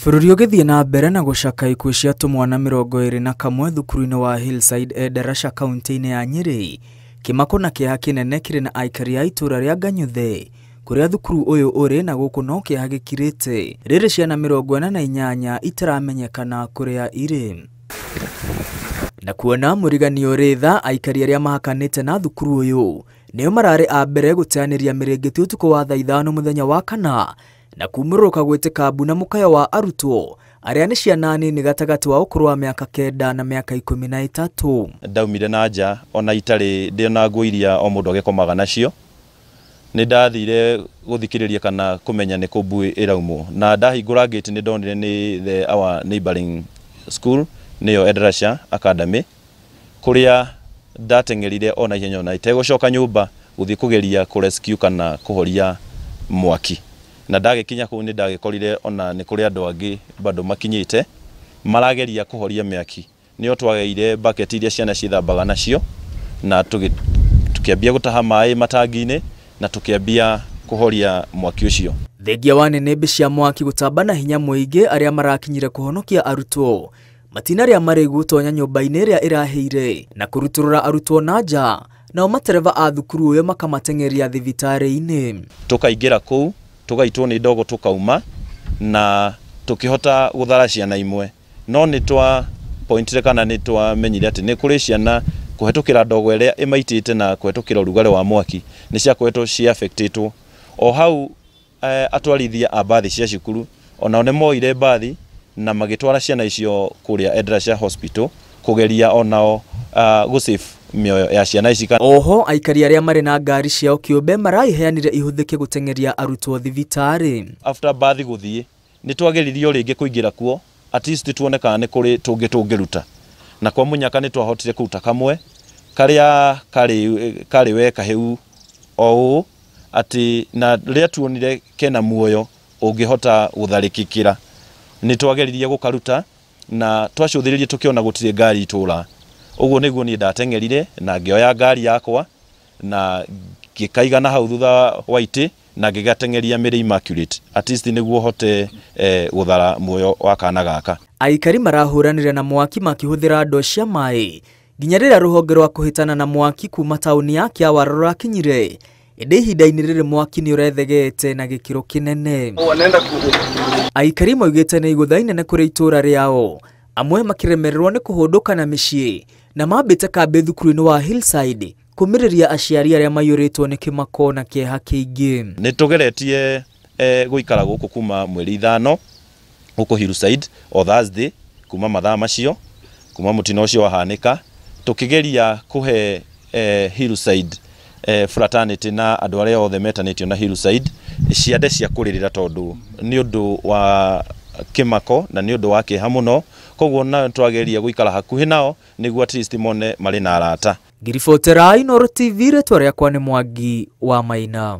Bũrũri ũgĩthiĩ na mbere na gũcaka ikuũ cia tũmwana 21 thukuru-inĩ wa Hillside Endarasha kaunti-inĩ ya Nyĩrĩ. Kĩmako na kĩeha kĩnene kĩrĩ na aikari a itũũra rĩa Nganyuthe kũrĩa thukuru ũyũ ũrĩ na gũkũ no kĩeha gĩkirĩte rĩrĩ ciana 48 itaramenyekana kũrĩa irĩ. Na kuona mũriganio ũrĩ tha, aikari arĩa mahakanĩte na thukuru ũyũ nĩo mararĩ a mbere gũteanĩria mĩrĩngĩti ũtukũ wa thaa 5 mũthenya wa kana na kumũrũka gwĩtĩka mbu na mũkayo wa arutwo arĩa nĩ ciana nini gatagatĩ wa ũkũrũ wa mĩaka 9 na mĩaka 13. Ndaumire na nja ona itarĩ ndĩ na nguo iria o mũndũ agĩkomaga nacio. Nĩ ndathire gũthikĩrĩria kana kũmenya nĩ kũ mbui ĩraumwo, na ndahingũra gate nĩ ndonire nĩ the our neighboring school nĩyo Endarasha Academy, kũrĩa ndateng'erire ona ihenya ona itegũcoka nyũmba gũthiĩ kũgeria kũ rescue kana kũhoria mwaki. Na ndagĩkinya kũu nĩ ndagĩkorire ona nĩ kũrĩ andũ angĩ bado makinyĩte marageria kũhoria mĩaki. Nĩo twageire bucket iria ciana ciĩthambaga nacio na tũkĩambia gũtaha maĩ matangi-inĩ na tũkĩambia kũhoria mwaki ũcio. Thengia wa nĩnĩmbĩ cia mwaki gũtamba na hinya mũingĩ, arĩa marakinyire kũhonokia arutwo matina rĩa marĩgu gũtonya nyũmba-inĩ ĩrĩa ĩrahĩire na kũrutũrũra arutwo na nja, nao matereba a thukuru ũyũ makamateng'eria thibitarĩ-inĩ. Tũkaingĩra kũu tũgaitwo nĩ ndogo tũkauma na tũkĩhota gũthara ciana imwe, no nĩ twa pointire kana nĩ twamenyire atĩ nĩ kũrĩ ciana kũhetũkĩra ndogo ĩrĩa ĩmaitĩte na kũhetũkĩra ũrugarĩ wa mwaki nĩ ciakoretwo ci affectĩtwo. O hau atwarithia a mbathi cia cukuru onao nĩ moire mbathi na magĩtwara ciana icio kũrĩa Endarasha Hospital kũgeria onao gũ save mĩoyo ya ciana ici. Oho aikari arĩa marĩ na ngari ciao kĩũmbe maraiheanire ihũthĩke gũteng'eria arutwo thibitarĩ. After mbathi gũthiĩ nĩ twageririo rĩngĩ kũingĩra kuo at least tuone kana nĩ kũrĩ tũngĩ tũngĩruta, na kwa mũnyaka nĩ twahotire kũruta kamwe karĩa karĩ we kahĩu o ũũ atĩ na rĩrĩa tuonire kena muoyo ũngĩhota gũtharĩkĩkĩra nĩ twageririe gũkaruta na twacũthĩrĩrie tũkĩona gũtirĩ ngari itũra. Ũguo nĩguo niĩ ndateng'erire na ngĩoya ngari yakwa na ngĩkaigana hau thutha wa itĩ na ngĩgateng'eria Mary Immaculate at least nĩguo hote gũthara muoyo wa kana gaka. Aikari marahũranire na mwaki makĩhũthĩra ndoo cia maĩ nginya rĩrĩa rũhonge rwa kũhĩtana na mwaki kuma taũni ya Kĩawara rũrakinyire, ĩndĩ ihinda-inĩ rĩrĩ mwaki nĩ ũrethegete na gĩkĩro kĩnene. Aikari maugĩte nĩ igũtha inene kũrĩ itũũra rĩao, amwe makĩremererwo nĩ kũhũndũka na mĩciĩ na mambĩte kambĩ thukuru-inĩ wa Hillside kũmĩrĩria aciari arĩa maiyũrĩtwo nĩ kĩmako na kĩeha kĩingĩ. Nĩ tũgeretie gũikara gũkũ kuma mweri 5 gũkũ Hillside o Thursday kuma mathaa macio kuma mũtino ũcio wahanĩka, tũkĩgeria kũhe Hillside fraternity na andũ arĩa othe metanĩtio na Hillside ciande cia kũrĩrĩra tondũ nĩ ũndũ wa kĩmako na nĩ ũndũ wa kĩeha mũno. Koguo na twageria gũikara hakuhĩ nao nĩguo at least mone marĩ na arata. Ngiribotera Inooro TV, rĩtwa rĩakwa nĩ Mwangi wa Maina.